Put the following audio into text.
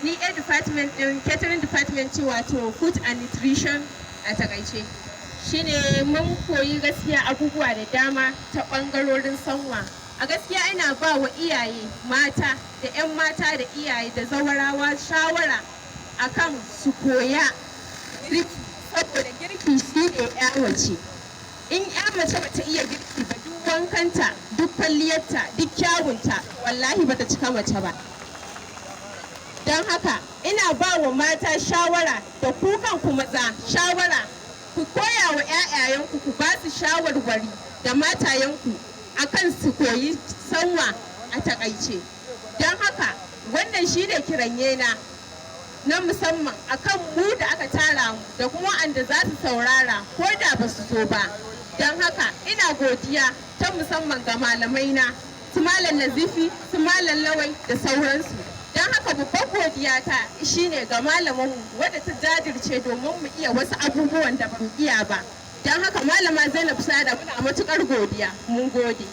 Ni a department din catering department ce, wato food and nutrition a takaice. Shine mun koyi gaskiya abubuwa da dama ta bangarorin sanwa. A gaskiya ina ba wa iyaye mata da 'yan mata da iyaye da zawarawa shawara akan su koya girki, saboda girki shine 'ya mace. In 'ya mace bata iya girki ba, duk wankanta, duk kwalliyarta, duk kyawunta, wallahi bata cika mace ba. Don haka ina ba wa mata shawara da ku kanku maza shawara, ku koya wa 'ya'yayanku, ku ba su shawarwari da matayenku akan su koyi sanwa a takaice. Don haka wannan shi ne kiranye na na musamman akan mu da aka tara mu da kuma wanda za su saurara ko da ba su zo ba. Don haka ina godiya ta musamman ga malamai na, su Malam Nazifi, su Malam Lawai da sauransu. Don haka babban godiya ta shine ga malamanmu wadda ta jajirce domin mu iya wasu abubuwan da ba mu iya ba. Don haka, Malama Zainab Sada, muna matukar godiya. Mun gode.